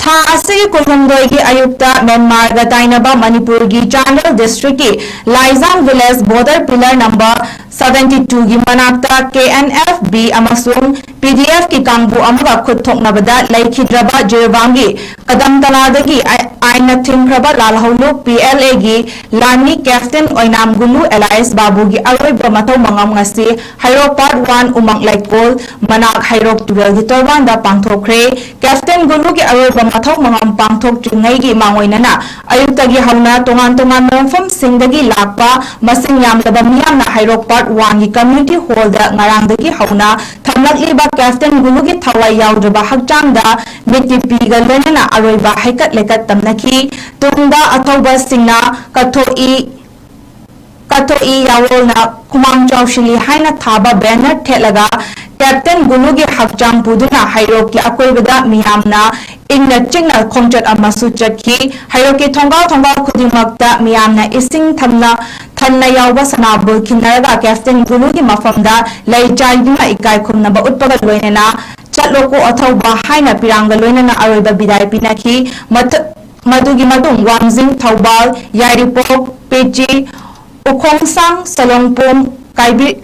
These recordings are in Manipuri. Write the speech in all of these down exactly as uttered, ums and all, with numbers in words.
ꯊꯥ ꯑꯁꯤꯒꯤ ꯀꯨꯟꯍꯨꯝꯗꯣꯏꯒꯤ ꯑꯌꯨꯛꯇ ꯃ꯭ꯌꯥꯟꯃꯥꯔꯒ ꯇꯥꯏꯅꯕ ꯃꯅꯤꯄꯨꯔꯒꯤ ꯆꯥꯟꯗꯦꯜ ꯗꯤꯁꯇ꯭ꯔꯤꯛꯀꯤ Laijang village border pillar number seventy ꯇꯨꯒꯤ ꯃꯅꯥꯛꯇ ꯀꯦ ꯑꯦꯟ ꯑꯦꯐ ꯕꯤ ꯑꯃꯁꯨꯡ ꯄꯤ ꯗꯤ ꯑꯦꯐꯀꯤ ꯀꯥꯡꯕꯨ ꯑꯃꯒ ꯈꯨꯠ ꯊꯣꯛꯅꯕꯗ ꯂꯩꯈꯤꯗ꯭ꯔꯕ ꯖꯤꯔꯤꯕꯥꯝꯒꯤ ꯀꯗꯝ ꯇꯅꯥꯗꯒꯤ ꯑꯥꯏ-, ꯑꯥꯏꯟꯅ ꯊꯤꯡꯈ꯭ꯔꯕ ꯂꯥꯜꯍꯧꯂꯨꯞ ꯄꯤ ꯑꯦꯜ ꯑꯦꯒꯤ ꯂꯥꯟꯃꯤ ꯀꯦꯞꯇꯦꯟ ꯑꯣꯏꯅꯥꯝ ꯒꯨꯂꯨ ꯑꯦꯂꯥꯏꯁ ꯕꯥꯕꯨꯒꯤ ꯑꯔꯣꯏꯕ ꯃꯊꯧ ꯃꯉꯝ ꯉꯁꯤ ꯍꯩꯔꯣꯛ ꯄꯥꯔꯠ ꯋꯥꯟ ꯎꯃꯪ ꯂꯩꯀꯣꯜ ꯃꯅꯥꯛ ꯍꯩꯔꯣꯛ ꯇꯨꯔꯦꯜꯒꯤ ꯇꯣꯔꯕꯥꯟꯗ ꯄꯥꯡꯊꯣꯛꯈ꯭ꯔꯦ꯫ ꯀꯦꯞꯇꯦꯟ ꯒꯨꯂꯨꯒꯤ ꯑꯔꯣꯏꯕ ꯃꯊꯧ ꯃꯉꯝ ꯄꯥꯡꯊꯣꯛꯇ꯭ꯔꯤꯉꯩꯒꯤ ꯃꯥꯡꯑꯣꯏꯅꯅ ꯑꯌꯨꯛꯇꯒꯤ ꯍꯧꯅ ꯇꯣꯉꯥꯟ ꯇꯣꯉꯥꯟꯕ ꯃꯐꯝꯁꯤꯡꯗꯒꯤ ꯂꯥꯛꯄ ꯃꯁꯤꯡ ꯌꯥꯝꯂꯕ ꯃꯤꯌꯥꯝꯅ ꯍꯩꯔꯣꯛ ꯄꯥꯔꯠ ꯋꯥꯟꯒꯤ ꯀꯝꯃ꯭ꯌꯨꯅꯤꯇꯤ ꯍꯣꯜꯗ ꯉꯔꯥꯡꯗꯒꯤ ꯍꯧꯅ ꯊꯝꯂꯛꯂꯤꯕ ꯀꯦꯞꯇꯦꯟ ꯒꯨꯂꯨꯒꯤ ꯊꯋꯥꯏ ꯌꯥꯎꯗ꯭ꯔꯕ ꯍꯛꯆꯥꯡꯗ ꯃꯤꯠꯀꯤ ꯄꯤꯒ ꯂꯣꯏꯅꯅ ꯑꯔꯣꯏꯕ ꯍꯩꯀꯠ ꯂꯩꯀꯠ ꯇꯝꯅꯈꯤ꯫ ꯇꯨꯡꯗ ꯑꯊꯧꯕꯁꯤꯡꯅ ꯀꯠꯊꯣꯛꯏ, ꯀꯠꯊꯣꯛꯏ ꯌꯥꯋꯣꯜꯅ ꯈꯨꯃꯥꯡ ꯆꯥꯎꯁꯤꯜꯂꯤ ꯍꯥꯏꯅ ꯊꯥꯕ ꯕꯦꯅꯔ ꯊꯦꯠꯂꯒ ꯀꯦꯞꯇꯦꯟ ꯒꯨꯂꯨꯒꯤ ꯍꯛꯆꯥꯡ ꯄꯨꯗꯨꯅ ꯍꯩꯔꯣꯛꯀꯤ ꯑꯀꯣꯏꯕꯗ ꯃꯤꯌꯥꯝꯅ ꯏꯪꯅ ꯆꯤꯛꯅ ꯈꯣꯡꯆꯠ ꯑꯃꯁꯨ ꯆꯠꯈꯤ꯫ ꯍꯩꯔꯣꯛꯀꯤ ꯊꯣꯡꯒꯥꯜ ꯊꯣꯡꯒꯥꯜ ꯈꯨꯗꯤꯡꯃꯛꯇ ꯃꯤꯌꯥꯝꯅ ꯏꯁꯤꯡ ꯊꯝꯅ, ꯊꯟꯅ ꯌꯥꯎꯕ ꯁꯅꯥꯕꯨꯜ ꯈꯤꯟꯅꯔꯒ ꯀꯦꯞꯇꯦꯟ ꯒꯨꯂꯨꯒꯤ ꯃꯐꯝꯗ ꯂꯩ ꯆꯥꯏꯗꯨꯅ ꯏꯀꯥꯏ ꯈꯨꯝꯅꯕ ꯎꯠꯄꯒ ꯂꯣꯏꯅꯅ "ꯆꯠꯂꯣꯀꯣ ꯑꯊꯧꯕ" ꯍꯥꯏꯅ ꯄꯤꯔꯥꯡꯒ ꯂꯣꯏꯅꯅ ꯑꯔꯣꯏꯕ ꯕꯤꯗꯥꯏ ꯄꯤꯅꯈꯤ꯫ ꯃꯊ-, ꯃꯗꯨꯒꯤ ꯃꯇꯨꯡ ꯋꯥꯡꯖꯤꯡ, ꯊꯧꯕꯥꯜ, ꯌꯥꯏꯔꯤꯄꯣꯛ, ꯄꯦꯆꯤ, ꯎꯈꯣꯡꯁꯥꯡ, ꯁꯂꯣꯡꯄꯣꯡ, ꯀꯥꯏꯕꯤ-,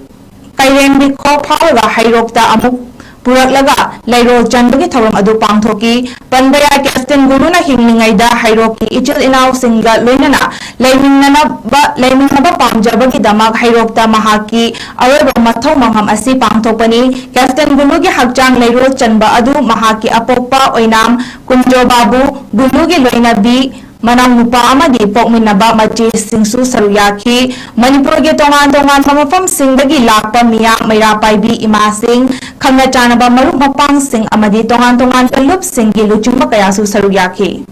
ꯀꯥꯏꯔꯦꯝꯕꯤꯈꯣꯛ ꯐꯥꯎꯔꯒ ꯍꯩꯔꯣꯛꯇ ꯑꯃꯨꯛ ꯄꯨꯔꯛꯂꯒ ꯂꯩꯔꯣꯜ ꯆꯟꯕꯒꯤ ꯊꯧꯔꯝ ꯑꯗꯨ ꯄꯥꯡꯊꯣꯛꯈꯤ꯫ ꯄꯟꯕ ꯌꯥꯏ, ꯀꯦꯞꯇꯦꯟ ꯒꯨꯂꯨꯅ ꯍꯤꯡꯂꯤꯉꯩꯗ ꯍꯩꯔꯣꯛꯀꯤ ꯏꯆꯤꯜ ꯏꯅꯥꯎꯁꯤꯡꯒ ꯂꯣꯏꯅꯅ ꯂꯩꯃꯤꯟꯅꯅꯕ, ꯂꯩꯃꯤꯟꯅꯕ ꯄꯥꯝꯖꯕꯒꯤꯗꯃꯛ ꯍꯩꯔꯣꯛꯇ ꯃꯍꯥꯛꯀꯤ ꯑꯔꯣꯏꯕ ꯃꯊꯧ ꯃꯉꯝ ꯑꯁꯤ ꯄꯥꯡꯊꯣꯛꯄꯅꯤ꯫ ꯀꯦꯞꯇꯦꯟ ꯒꯨꯂꯨꯒꯤ ꯍꯛꯆꯥꯡ ꯂꯩꯔꯣꯜ ꯆꯟꯕ ꯑꯗꯨ ꯃꯍꯥꯛꯀꯤ ꯑꯄꯣꯛꯄ ꯑꯣꯏꯅꯥꯝ ꯀꯨꯟꯖꯣ ꯕꯥꯕꯨ ꯒꯨꯂꯨꯒꯤ ꯂꯣꯏꯅꯕꯤ ꯃꯅꯥꯎꯅꯨꯄꯥ ꯑꯃꯗꯤ ꯄꯣꯛꯃꯤꯟꯅꯕ ꯃꯆꯦꯁꯤꯡꯁꯨ ꯁꯔꯨꯛ ꯌꯥꯈꯤ꯫ ꯃꯅꯤꯄꯨꯔꯒꯤ ꯇꯣꯉꯥꯟ ꯇꯣꯉꯥꯟꯕ ꯃꯐꯝꯁꯤꯡꯗꯒꯤ ꯂꯥꯛꯄ ꯃꯤꯌꯥꯝ, ꯃꯩꯔꯥ ꯄꯥꯏꯕꯤ ꯏꯃꯥꯁꯤꯡ, ꯈꯪꯅ ꯆꯥꯟꯅꯕ ꯃꯔꯨꯞ ꯃꯄꯥꯡꯁꯤꯡ ꯑꯃꯗꯤ ꯇꯣꯉꯥꯟ ꯇꯣꯉꯥꯟꯕ ꯂꯨꯞꯁꯤꯡꯒꯤ ꯂꯨꯆꯤꯡꯕ ꯀꯌꯥꯁꯨ ꯁꯔꯨꯛ ꯌꯥꯈꯤ꯫